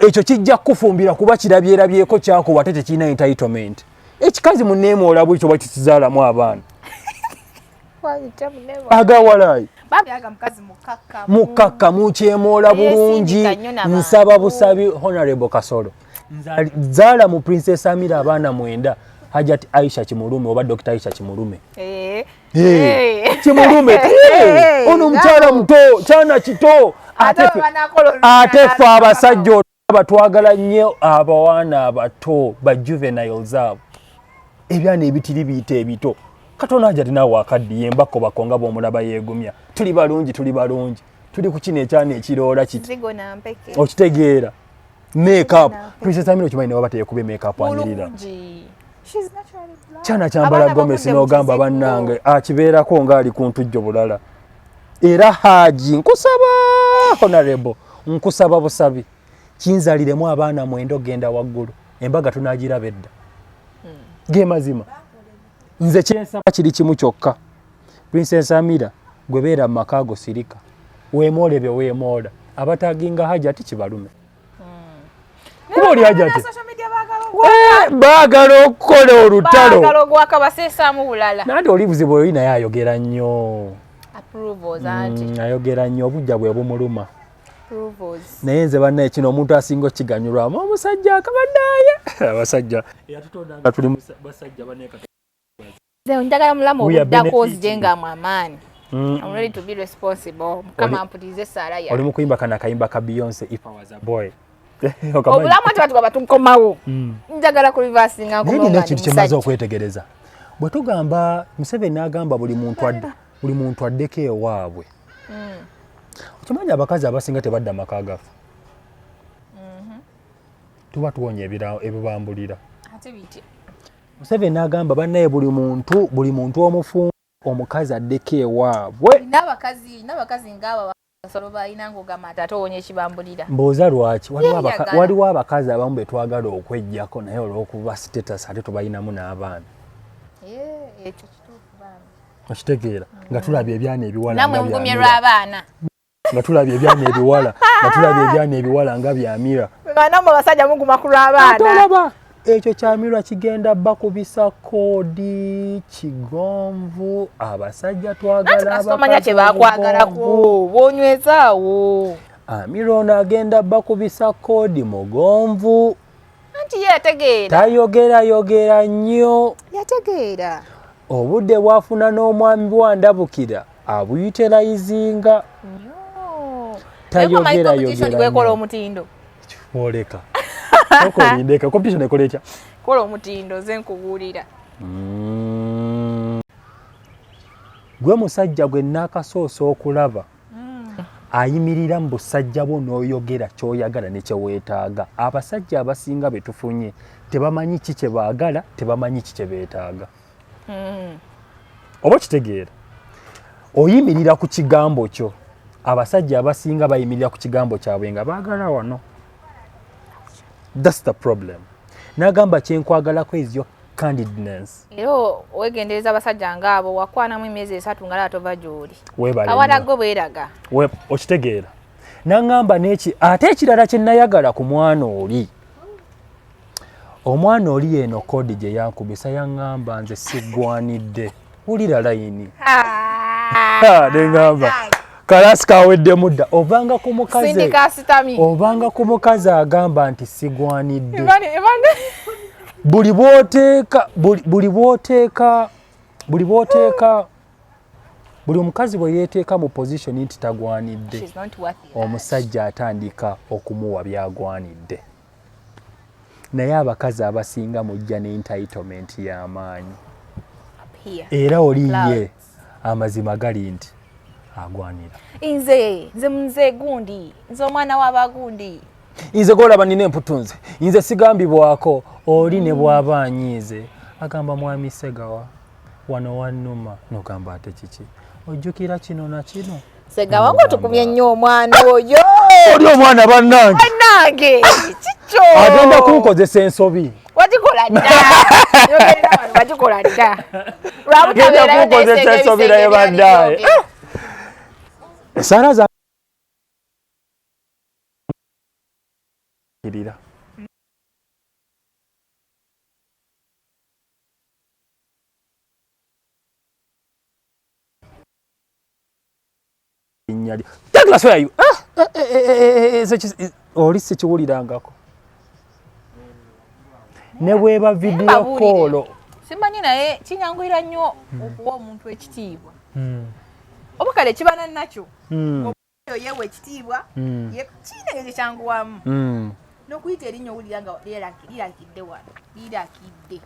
Ekyo kijja kukufumbira kuba kirabyerabyeko kyakuwa ate tekirina entitlement. Ekikazi munneemwola bwekyo oba kikizaalamu abaana. Agawalayi. Mukakkamu kyemwola bulungi. Nsaba busabi Honorable Kasolo. Zaala mu Princess Amira abaana 9 Hajat Aisha Kimulume oba Dr. Aisha Kimulume. Kimulume. Ono mukyala muto, kyana kito. Ate ffe abasajja batwagala nnyo abawana abato ba juveniles abo. Ebyana ebitiri biyita ebito. Katonda Hajat naawe akaddiye mbakobako nga bw'omulaba yeegumya. Tuli balungi, tuli balungi. Tuli ku kino ekyana ekiroola kiti. Okitegeera. Makeup. Princess Amira okimanyi ne baba teyeekubye makeup anyirira. Kyana kyambala gomesi n'ogamba bannange akibeerako ng'ali ku ntujjo bulala. Era Haji nkusaba Honorable nkusaba busabi kinzaliremu abaana 9 ogenda waggulu embaga tunaagiraba edda. Ge mazima. Nze kyensaba kiri kimu kyokka. Princess Amira gwe beera mu maka ago sirika. Weemoole bye weemoola. Abataginga Hajati kibalume. Kuba oli Hajati. Baagala okukola olutalo. Baagala ogwakabaseesaamu bulala. Nanti oli buzibu oli naye ayogera nnyo. Ayogera nnyo obujja bwe bumuluma. Naye nze bannaye kino omuntu asinga okukiganyulwamu omusajja akabaddaye. Abasajja eyatutonda nga tuli basajja banne. Nze njagala mulamu obuddako ozije nga amaanyi. I'm ready to be responsible. Mukama ampulirize essaala yange. Oli mu kuyimba kano akayimba ka Beyonce If I Was a Boy. Obulamu ate batuga tukomawo. Njagala ku reverse nga nkomawo. Naye ekintu kye mmaze okwetegereza. Bwe tugamba Museveni n'agamba buli muntu addeko ewaabwe. Okimanyi abakazi abasinga tebadda maka gaffe. Tuba tuwonya ebibambulira. Ate bitya? Museveni n'agamba bannaye buli muntu omufumbo omukazi addeko ewaabwe. N'abakazi ng'abo Kasolo balina ng'ogamba nti ate owonye ekibambulira. Mbuuza lwaki waliwo abakazi abamu be twagala okweggyako naye olw'okuba status ate tubalinamu n'abaana. Ekyo kituufu bambi. Okitegeera nga tulabye ebyana ebiwala namwe mugumye lw'abaana. Nga tulabye ebyana ebiwala, nga tulabye ebyana ebiwala nga byamira. Nammwe abasajja muguma ku lw'abaana. Ate olaba. Ekyo kyamirwa kigenda bakubisa koodi kigonvu. Abasajja twagala abakazi kye bakwagalako bwonywezaawo. Amira ono agenda bakubisa koodi mugonvu. Anti ye yategeera. Tayogerayogera nnyo. Yategeera. Obudde bw'afuna n'omwami bwandabukira abuyuterayizinga. Tayogerayogera. Omutindo. Oleka. Okolindeka competition ekola etya? Kola omutindo nze nkubuulira. Gwe musajja gwe naakasoosa okulaba ayimirira mu busajja bwo n'oyogera ky'oyagala ne kye weetaaga. Abasajja abasinga be tufunye tebamanyi ki kye baagala, tebamanyi ki kye beetaaga. Oba okitegeera? Oyimirira ku kigambo kyo. Abasajja abasinga bayimirira ku kigambo kyabwe nga baagala wano. That's the problem. N'agamba kyenkwagalako is your candidness. Era weegendereza abasajja ng'abo wakwanamu emyezi 3 nga tova gy'oli. Awala gwe bweraga. Okitegeera. N'aŋŋamba n'eki ate ekirala kye nayagala ku mwana oli. Omwana oli eno koodi gye yankubisa yaŋŋamba nze siggwanidde. Wulira layini. Ne ŋŋamba kalasi kaweddemu dda. Obanga ku mukazi. Obanga ku mukazi agamba nti sigwanidde. Buli bw'oteeka buli omukazi bwe yeeteeka mu position nti tagwanidde, omusajja atandika okumuwa by'agwanidde. Naye abakazi abasinga mujja ne entitlement y'amaanyi. Era oli ye amazima gali nti agwanira. Nze gundi, nze omwana w'abagundi. Nze gw'olaba nina emputu nze, nze sigambibwako. Oli ne bw'aba anyiize agamba mwami Segawa wano wannuma, n'ogamba ate kiki? Ojjukira kino na kino. Segawa ng'otukumye nnyo omwana oyo. Oli omwana bannange. Bannange kikyo. Agenda kunkozesa ensobi. Wagikola dda. Wagikola dda. Agenda kunkozesa ensobi naye bannange. Esaala za kirira. Douglas, where are you? Oli sikiwulirangako. Ne bweba video call. Simanyi naye kinyanguyira nnyo okuwa omuntu ekitiibwa. Oba kale kiba nakyo. Oyo yewe ekitiibwa, kiina engeri kyanguwamu. N'okuyita erinnya owulira nga lirakidde wano, lirakidde.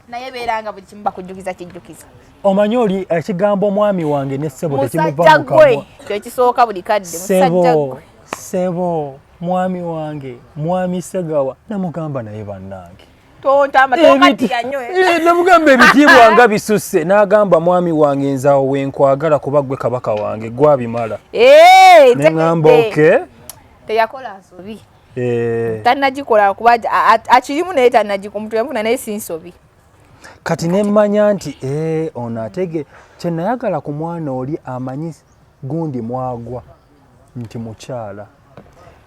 Naye beera nga buli kimu bakujjukiza kijjukiza. Omanyi oli ekigambo mwami wange ne ssebo tekimuva mu kamwa. Kyekisooka buli kadde, musajja gwe. Ssebo, mwami wange, mwami Segawa, namugamba naye bannange. Tontamba, tokaddiya nnyo. Namugamba ebitiibwa nga bisusse, n'agamba mwami wange nze awo we nkwagala kuba ggwe kabaka wange, gwabimala. Ne ŋŋamba okay. Teyakola nsobi. Tannagikola kuba akirimu naye tannagikola, omuntu yamufuna naye si nsobi. Kati ne mmanya nti ono atege kye nayagala ku mwana oli amanyi gundi mwagwa nti mukyala.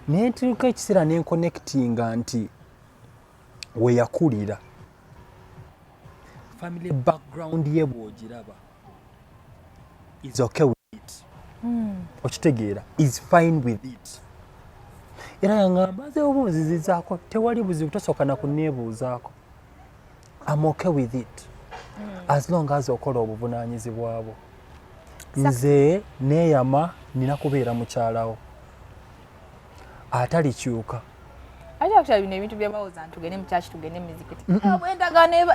Ne ntuuka ekiseera ne nkonectinga nti we yakulira. Family background ye bw'ogiraba is okay with it. Okitegeera is fine with it. Era yaŋŋamba nze oba onzizizaako tewali buzibu tosooka na kunneebuuzaako. I'm okay with it. As long as okola obuvunaanyizibwa bwo. Nze neeyama nina kubeera mukyalawo atalikyuka. Ate actually bino ebintu bye bawoza tugende mu church tugende mu mizikiti. Endagaano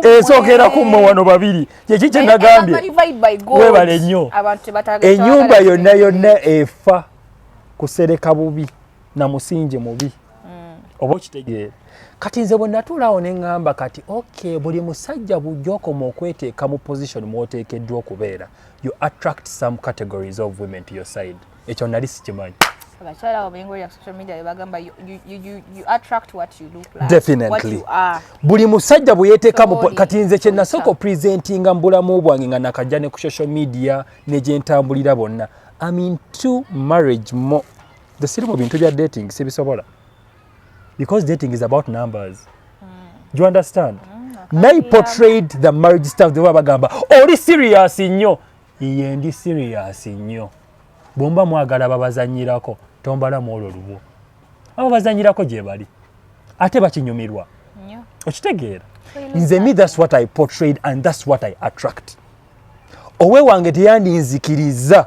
esookera ku mmwe wano babiri. Kyeki kye nagambye. Weebale nnyo. Ennyumba yonna yonna efa kusereka bubi na musingi mubi. Oba okitegeera. Kati nze bwe natuulaawo ne ŋŋamba kati okay, buli musajja bujja okoma okweteeka mu position mw'oteekeddwa okubeera, you attract some categories of women to your side. Ekyo nali sikimanyi. Abakyala abo bengolera ku social media bagamba you attract what you look like. Definitely. What you are. Buli musajja bwe yeeteeka mu kati nze kye nasooka opresentinga mu bulamu bwange nga nakajja ne ku social media ne gye ntambulira bonna. I'm into marriage more. The siri mu bintu bya dating sibisobola. Because dating is about numbers. Do you understand? Naye portrayed the marriage stuff, bwe bagamba oli serious nnyo, ye ndi serious nnyo. Bwomba mwagala babazanyirako, tombalamu olwo lubwo, abo bazanyirako gye bali ate bakinyumirwa. Okitegeera? Nze me, that's what I portrayed and that's what I attract. Owe wange teyandinzikiriza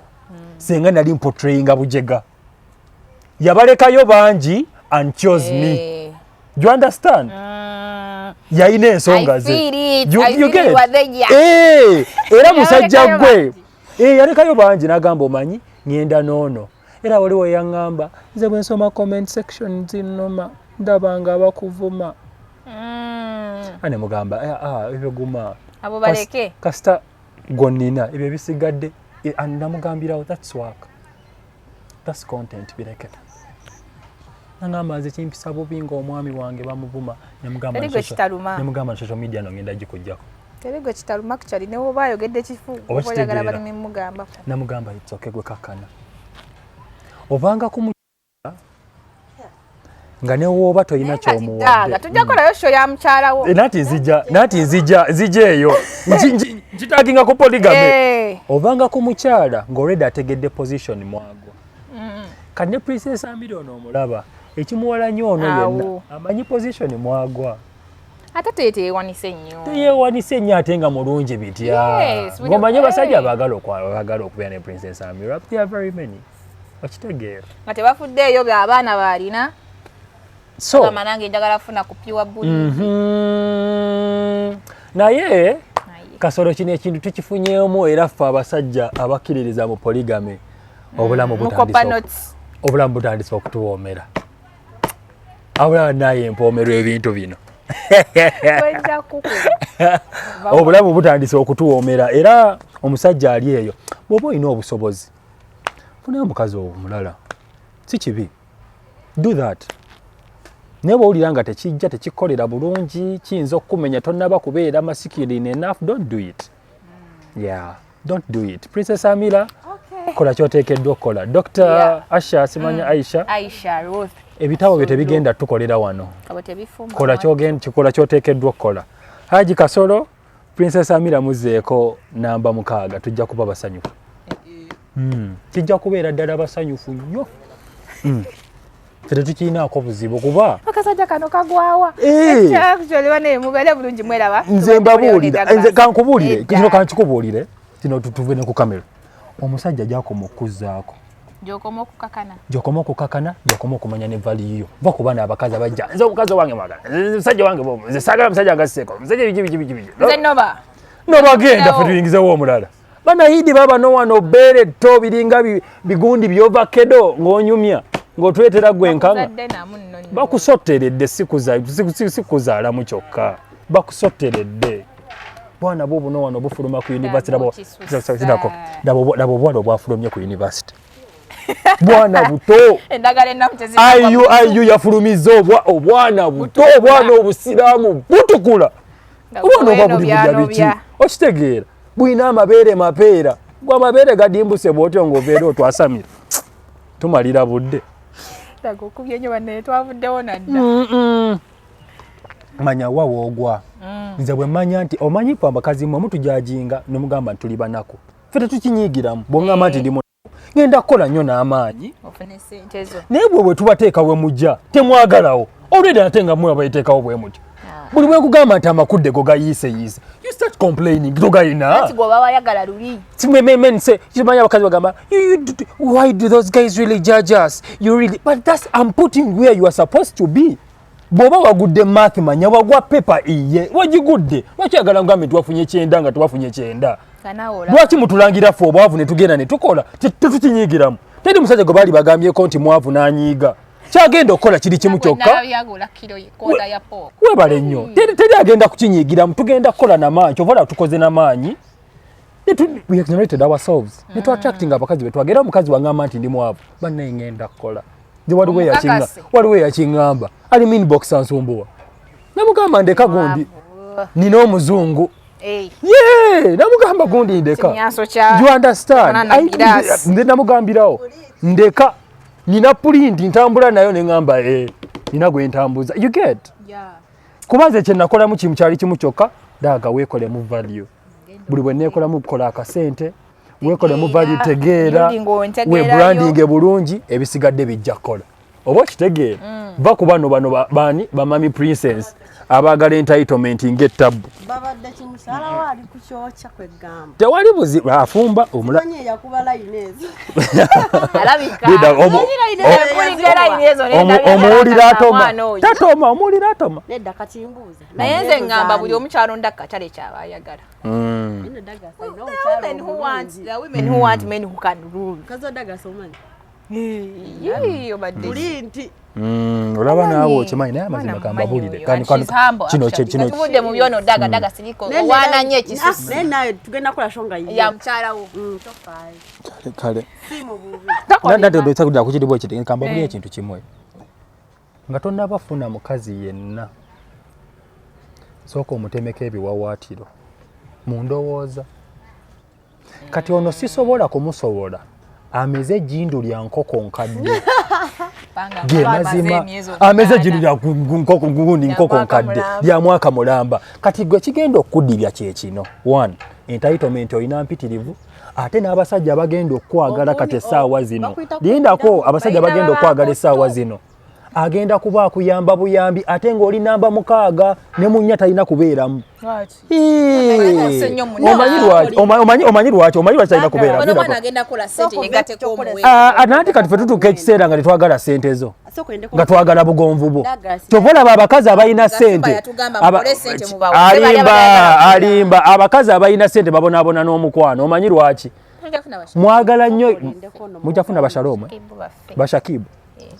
senga nali mportrayinga bujega. Yabalekayo bangi and chose me. Do you understand? Yalina ensonga ze. You get? Era musajja gwe yalekayo bangi n'agamba, omanyi ŋŋenda n'ono. Era waliwo yaŋŋamba, nze bwe nsoma comment section zinuma, ndaba nga bakuvuma. Ane mugamba, ebyo guma. Abo baleke. Kasita gonnina ebyo ebisigadde namugambirawo, that's work, that's content, bireke. Nagamba nze kimpisa bubi ng'omwami wange bamuvuma. Nemugamba na social media no ngenda gikujjako. Teri gwe kitaluma kukyali, ne woba ayogedde kifu, oba oyagala baleme mugambako. Namugamba, it's okay, gwe kakkana obanga ku nga ne wooba tolina kyomuwadde. Tujja kukolayo show ya mukyalawo. Nati nzija, nati nzija, nzija eyo nkitakinga ku polygamy. Obanga ku mukyala ng'already ategedde position mwagwa. Kati ne Princess Amira ono omulaba ekimuwala nnyo ono yenna amanyi position mwagwa. Ate teyewanise nnyo. Teyewanise nnyo ate nga mulungi bitya. Ng'omanyi abasajja baagala okubeera ne Princess Amira, there are very many. Okitegeera? Nga tebafuddeeyo abaana baalina. So nange njagala funa ku pure bully. Naye Kasolo kino ekintu tukifunyeemu, era ffe abasajja abakkiririza mu polygamy, obulamu obulamu butandise okutuwoomera. Abulaba naye empoomerwa ebintu bino, obulamu butandise okutuwoomera. Era omusajja ali eyo, bw'oba olina obusobozi, funayo omukazi omulala, si kibi, do that. Naye bwowulira nga tekijja, tekikolera bulungi, kiyinza okukumenya, tonnaba kubeera masculine enough, don't do it. Yeah, don't do it. Princess Amira, kola kyoteekeddwa okukola. Dr Asha, simanya Aisha. Aisha Ruth. Ebitabo byo tebigenda tukolera wano. Kola kyoteekeddwa okukola. Haji Kasolo, Princess Amira muzeeko namba 6, tujja kuba basanyufu. Kijja kubeera ddala basanyufu nnyo. Ffe tetukirinaako buzibu kuba akasajja kano kagwawa. Mubeere bulungi, mweraba. Nze mbabuulira, nze kankubuulire kino, kankikubuulire kino, tuve ne ku kamera. Omusajja gyakoma okuzzaako, gyokoma okukakana, gyokoma okukakana, gyokoma okumanya ne value yo. Va ku baana abakazi abajja, nze omukazi wange mwagala, omusajja wange, nze saagala musajja nga siseeko, omusajja biki biki biki biki. Nze noba nobagenda, ffe tuyingizewo omulala. Banahidi baba no wano bbeere tto biringa bigundi byovakedo ng'onyumya ng'otwetera gwe enkanga. Bakusotteredde, si kuzaalamu kyokka, bakusotteredde bwana bwo buno wano bufuluma ku university. Laba obuwala obwafulumye ku university, bwana buto. IUIU yafulumizza obwana buto, obwana obusiraamu butukula, obwana oba buli bulya biki, okitegeera? Bulina amabeere mapeera, gwe amabeere gadimbuse bwotyo ng'obeera otwasamira, tumalira budde. Daga okubye nnyo banne, twavuddewo nadda. Manya wa woogwa. Nze bwe mmanya nti omanyi ffe abakazi mmwe mutujajinga nemugamba nti tuli banaku, ffe tetukinyiigiramu. Bwongamba nti ndi munaku, ngenda kukola nnyo n'amaanyi ofune sente zo. Naye bwe bwe tubateeka we mujja temwagalawo olwedi, ate nga mmwe abaiteekawo bwe mutyo. Buli bwe nkugamba nti amakudde go gayiiseyiise, you start complaining, togayina. Anti gweoba wayagala luli. Men say, kimanyi abakazi bagamba, why do those guys really judge us? You really, but that's, I'm putting where you are supposed to be. Bw'oba wagudde math, manya wagwa paper iye wagigudde. Lwaki oyagala ngambe nti wafunye 90 nga tewafunye 90? Nga naawe olaba. Lwaki mutulangira ffe obwavu ne tugenda ne tukola? Tetukinyiigiramu. Teri musajja gwe baali bagambyeko nti mwavu n'anyiiga. Kyagenda okukola kiri kimu kyokka. Nalabye kiro quarter ya pork. Webale nnyo. Teri agenda kukinyiigiramu, tugenda kukola namaanyi. Kyova olaba tukoze namaanyi. We exonerated ourselves ne tuattracting abakazi betwagera. Omukazi wangamba nti ndi mwavu, bannaye ngenda kukola. Nze waliwo Omukakase. Waliwo eyakiŋŋamba ali mu inbox ansumbuwa, namugamba ndeka gundi, nina omuzungu. Ye namugamba gundi ndeka. Kimyanso kya You understand? Banana glass. Nze namugambirawo ndeka, nina pulindi ntambula nayo, neŋŋamba, eh, nina gwe ntambuza, you get? Yeah. Kuba nze kye nakolamu kimu kyali kimu kyokka, Daaga, weekolemu value. Buli bwe neekolamu, kola akasente, weekolemu value, tegeera, Building ontegeerayo. We branding bulungi, ebisigadde bijja kukola. Oba okitegeera? Va ku bano bano baani bamami princess abaagala entitlement ng'ettabbu. Babadde kimukyala we ali ku kyokya, kwegamba. Tewali buzibu, afumba omula. Manyi eyakuba layini ezo. Alabika. Linda, Mpulidde layini ezo n'endabira omuwulira ddala atoma. mwana oyo. Tatoma, omuwulira atoma. Nedda, kati mbuuza. Naye nze ŋŋamba buli omukyalo ndakatale kyaba ayagala. Ino Douglas alina The omukyala women who want, omulungi. the women who want men who can rule. Mukazi wa Douglas omanyi? Yii, obadde. Buli nti Olaba naawe okimanyi, naye amazima kambabulire. Kino kino. Tuvudde mu byono, daga daga siriko owaana nnyo ekisusi. Naye naye tugenda kukola show nga yiye. Ya mukyala wo. Tofaayo. Kale. Si mu bubi. Nandikudda ku kiri bwe kiti, kambabulire ekintu kimwe. Nga tonnaba funa mukazi yenna, sooka omutemeko ebiwawaatiro mu ndowooza. Kati ono sisobola kumusobola, ameze ejjindu lya nkoko nkadde. Ge mazima, ameze ejjindu lya nkoko gundi, nkoko mwaka nkadde mulamba. Lya mwaka mulamba. Kati gwe kigenda okukudibya kye kino: one, entitlement olina mpitirivu, ate n'abasajja abagenda okwagala kati essaawa zino, Bakwita lindako, abasajja Balina abagenda okwagala essaawa babakoto. zino agenda kuba akuyamba buyambi, ate ng'oli namba 6 ne munnya talina kubeeramu. Ate nnyo munna. Omanyi lwaki? Omanyi lwaki talina kubeeramu? Ono mwana agenda kukola ssente yegatteko omuwendo. Ah, ah, nanti kati fe tutuuka ekiseera nga tetwagala ssente zo, Sooka oyendeko. nga twagala bugonvu bwo. Douglas. Kyova olaba abakazi abalina Gashumba ssente yatugamba mukole ssente mubawe. Bali alimba, abayagala. alimba. Abakazi abalina ssente babonaabona n'omukwano. Omanyi lwaki? Mwagala nnyo. Olindeko nno. Mujja funa bashalomwe, bashakibu.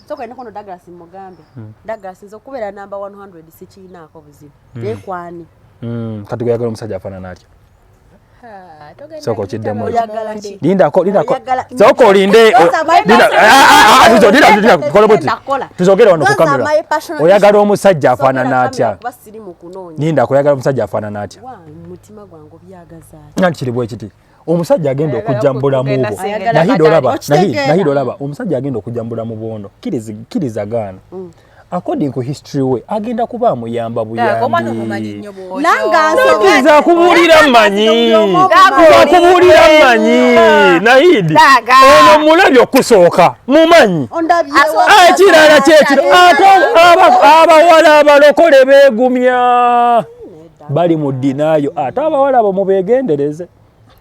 Sooka oyendeko no Douglas mugambe. Douglas, nze okubeera namba 100 sikiinaako buzibu. Naye kwani? Kati gweyagala omusajja afaanana atya? Sooka okiddemu ekyo. Oyagala ki? Lindako, lindako. Oyagala- Sooka olinde. Those are my Linda- personal- Ah, ah, ah, linda, linda, kola bweti. Genda kukola. Tuzogere wano ku Those are kamera. my personal Oyagala issues. omusajja afaanana Sogera atya? kamera kuba siri mu kunoonya. Lindako, oyagala omusajja afaanana atya? Wa, mu mutima gwange obyagaza ki? Nanti kiri bwe kiti, omusajja agenda okujja mu bulamu Kugenda bwo, sengera Nahida, olaba Okitegeera. Nahida, olaba omusajja agenda okujja mu bulamu bwono, kkiriza gaana, according ku history we agenda kuba amuyamba Omwana omumanyi buyambi. nnyo bw'otyo. Nange ansobola. Nze akubuulira mmanyi, Daga. akubuulira mmanyi, Nahidi. Daga. Ono mulabye okusooka, mumanyi. Ondabye. Ekirala kyekiro, ate abawala abalokole beegumya, bali mu ddinaayo. Ate abawala abo mubeegendereze.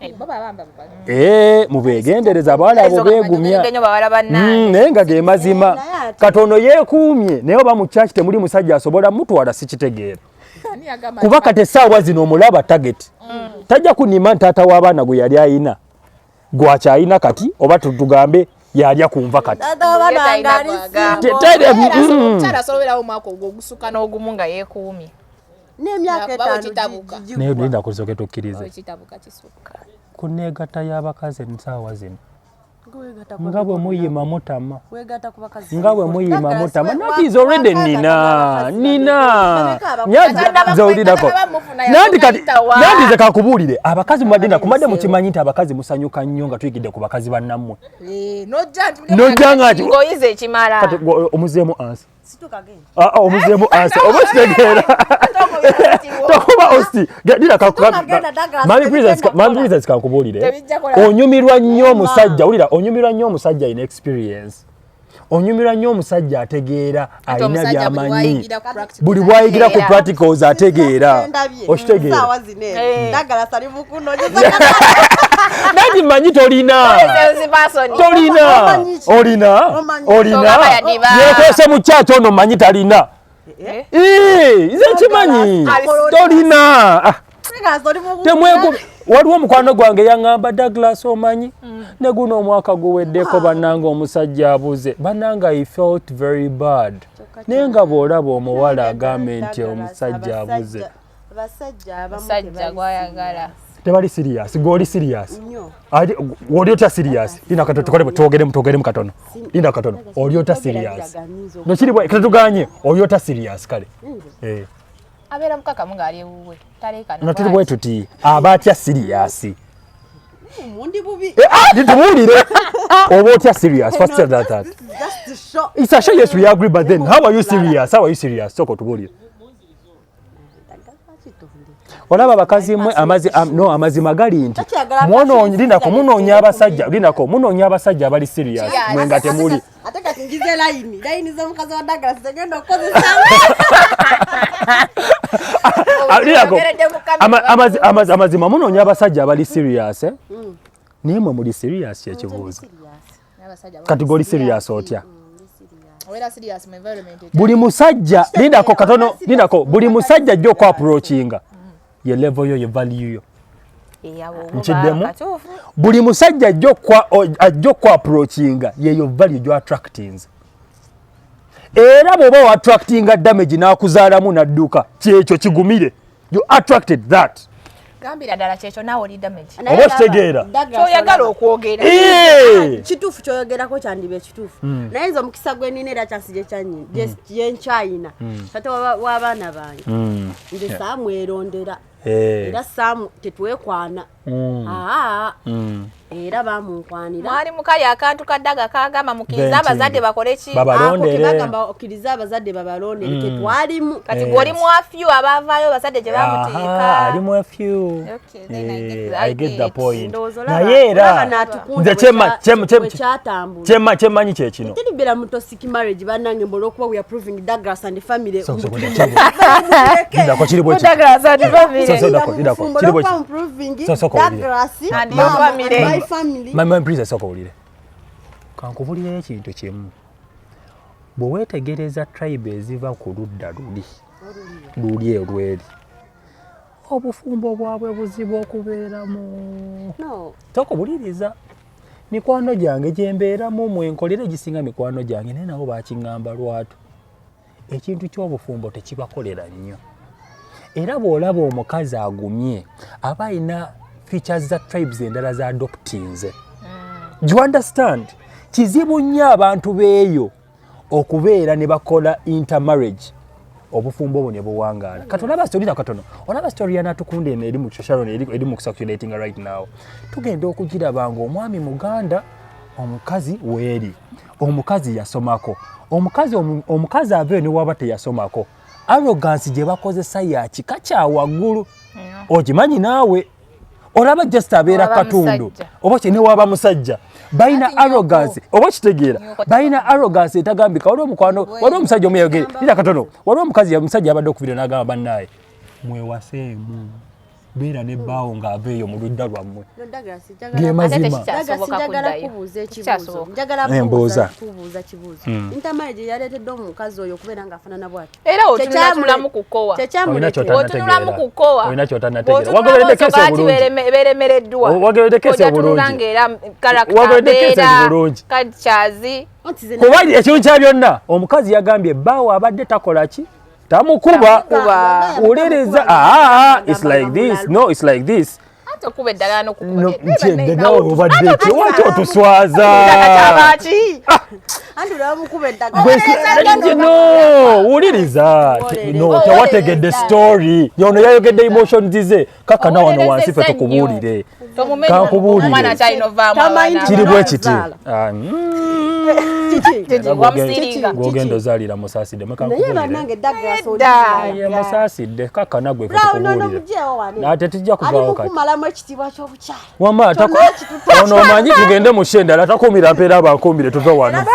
Eh, bo babamba baba. Ee, mubeegendereze, abawala abo beegumya. Nnyo bawala bannange. Naye nga ge mazima. Naye ate- Katono yeekuumye, naye oba mu kyaki temuli musajja asobola mutwala, sikitegeera. Ani yagamba? Kuba kati essaawa zino omulaba target tajja kunima nti taata w'abaana gwe yali ayina gwakyayina kati, oba tugambe yalya kunva kati. Taata w'abaana wange ali single. Omukyala asobola omwaka ogwo ogusukka n'ogumu nga yeekuumye. N'emyaka Kuba bwe 5 kitabuka. Naye linda kusooke tukkirize Ekitabuka kisukka. Ku neegatta y'abakazi ensaawa zino, nga bwe muyima mutama, Wegatta ku bakazi. nga bwe muyima mutama. Nati is already nina nina Katonda nzowulirako. Katonda bamufuna Nanti kati yakuyitawa. nanti nze kakubuulire, abakazi mubadde nakumadde mukimanyi nti abakazi musanyuka nnyo nga tuyigidde ku bakazi bannammwe. Eh, nojja nti Nojja nga nti- ng'oyiza ekimala. Kati gwe omuzeemu ansi. Situka genda. Ah, ah, omuzeemu ansi, oba kitegeera tokuba osti. Genda, Douglas, Mami Princess, tebigenda Mami kukola. Princess, kankubuulire. Tebijja kola. Onyumirwa nnyo omusajja, wulira, onyumirwa nnyo omusajja alina experience, onyumirwa nnyo omusajja ategeera, alina Omusajja buli byamanyi. bw'ayigira ku practicals Buli bwayigira ku ategeera. practicals ategeera. Ndabye. Okitegeera? Essaawa zino eno. Eh. Douglas ali mu kunoonyeza. Nanti mmanyi tolina. Sales person. Tolina. Omanyi ki? Olina. Omanyi. Olina. Togamba yadiba. Yekwese mu kyaki ono, mmanyi talina. Eh? Ee, nze nkimanyi tolina. Ah, Douglas, oli mu temwegu. Waliwo omukwano gwange yaŋŋamba, "Douglas, omanyi ne guno omwaka guweddeko, bannange omusajja abuze." Bannange, I felt very bad, naye nga bw'olaba omuwala agambe nti omusajja abuze. Abasajja abamu Musajja tebali gwayagala. Tebali serious. Gwoli serious? Nnyo. Oli otya serious? Linda katono, tukole twogeremu, twogeremu katono. Linda katono. Oli otya serious? No kiri bwe tetuganye. Oli otya serious kale? Eh. Abeera mukakamu ng'ali ewuwe, taleekana. No tuli bwe tuti aba atya serious? Mundi bubi. Eh, ah, tubuulire. Oba otya serious? First tell that. This is just a show. It's a show, yes, we agree, but then how are you serious? How are you serious? Soko tubuulire. Olaba abakazi mmwe, no, amazima gali nti linako munoonya abasajja, linako munoonya abasajja abali serious, mwe nga temuli. Ate kati ngize layini z'omukazi wa Douglas zegenda okukozesa. Linako amazima munoonya abasajja abali serious, eh? Naye mwe muli serious, kyekibuuzo. Kati goli serious otya? Buli musajja, lindako katono, lindako, buli musajja ajja okuapproachinga ye level yo, ye value yo. Nkiddemu, buli musajja ajja okuapproachinga yeyo value gyo attractinze. Era bw'oba wa attractinga damage n'akuzaalamu n'adduka, kyekyo kigumire, you attracted that. Gambira ddala kyekyo, naawe oli damage. Oba okitegeera? Kyoyagala okwogera. Kituufu, kyoyogerako kyandiba ekituufu, naye nze omukisa gwe nina era kyasi gyenkyayina kati w'abaana bange, nze saamwerondera era saamu tetwekwana. Aa, era bamunkwanira. Mwali mukali akantu kaddaga kagamba mukkirize abazadde bakole ki? Babalondere. Bagamba okkirize abazadde babalondere, tetwalimu. Kati gwe oli mu a few abaavaayo abazadde gye bamuteeka. Ali mu a few. I get the point, naye era nze kyemmanyi kyekino. Teribeera mu toxic marriage, bannange, mbu olwokuba we are proving Douglas and family. Lindako, kiri bwe kiti. Douglas and family. So, so, lindako, kiri bwe kiti. Proving So, sooka owulire. Douglas And your family. My family. My princess, sooka owulire, kankubulireyo ekintu kimu. Bwe weetegereza tribe eziva ku ludda luli luli erweri, obufumbo bwabwe buzibu okubeeramu. No. Tokubuliriza mikwano gyange gyembeeramu, mwenkolera egisinga mikwano gyange, naye nabo bakiŋŋamba lwatu, ekintu ky'obufumbo tekibakolera nnyo. Era bw'olaba omukazi agumye, aba alina features za tribes endala za adoptinze. Do you understand? Kizibu nnyo abantu beeyo okubeera ne bakola intermarriage, obufumbo obwo ne buwangaala. Kati olaba story na katono, olaba story ya Natukunda eno eri mu Sharon, eri mu circulating right now. Tugenda okugiraba nga omwami muganda, omukazi weeri, omukazi yasomako, omukazi aveeyo ne waba teyasomako, arrogance gye bakozesa ya kika kya waggulu. Ogimanyi naawe, olaba just abeera Waba katundu musajja. Oba ne waba musajja, balina Ati nyoko. arrogance, oba kitegeera? Nyoko. Balina arrogance etagambika. Waliwo omukwano, waliwo omusajja omu yayogere, lira katono, waliwo omukazi, omusajja abadde okuvira n'agamba, bannaaye mwewaseemu, beera ne bbaawo ng'ava eyo mu ludda lwammwe. No, Douglas, Ge mazima. Ate tekikyasoboka Douglas, njagala kuddayo. kubuuza ekibuuzo. Tekikyasoboka. Njagala Mbuuza. kubuuza kibuuzo. Intermarriage yaleetedde omukazi oyo okubeera ng'afaanana bw'atyo. Era otunulamu ku kkowa. Olina Tekyamuleetera. ky'otannategeera. Otunulamu ku kkowa. Olina ky'otannategeera. Bw'otunulamu Wagoberedde case osobola ati obulungi. beremereddwa. Wagoberedde case Ojja tunula obulungi. ng'era character Wagoberedde case mbeera, obulungi. cultures. Anti nze Kuba ekintu kya byonna, omukazi yagambye bbaawe abadde takola ki, tamukuba. Tamukuba. Wuliriza, ah, it's like this, no, it's like this. Ate okuba eddagala n'okukuba. No, nti nawe obadde ki, waki otuswaza? Kyabaki? Anti olaba mukuba eddagala. No, wuliriza, no, tewategedde story yono, yayogedde emotions ze. Kakana wano wansi ffe tukubuulire. Kankubuulire. Omwana akyalina ovaamu Tamanyi abaana. Kiri bwe kiti. Azaala. Ah, Kiki? Wamusiringa. Gwogenda ozaalira, musaasidde. Naye Mwekankubuulire. bannange, Douglas, Nedda. Ye musaasidde, kakana gwe ffe Brown ono tukubuulire. mugyewo wano. Ate tujja Ali kuvaawo mu kati. kumalamu ekitiibwa ky'obukyala. Wama Kyonna ekituta- ono omanyi tugende mu show endala, takuumira mpeera, abankuumire, tuve wano.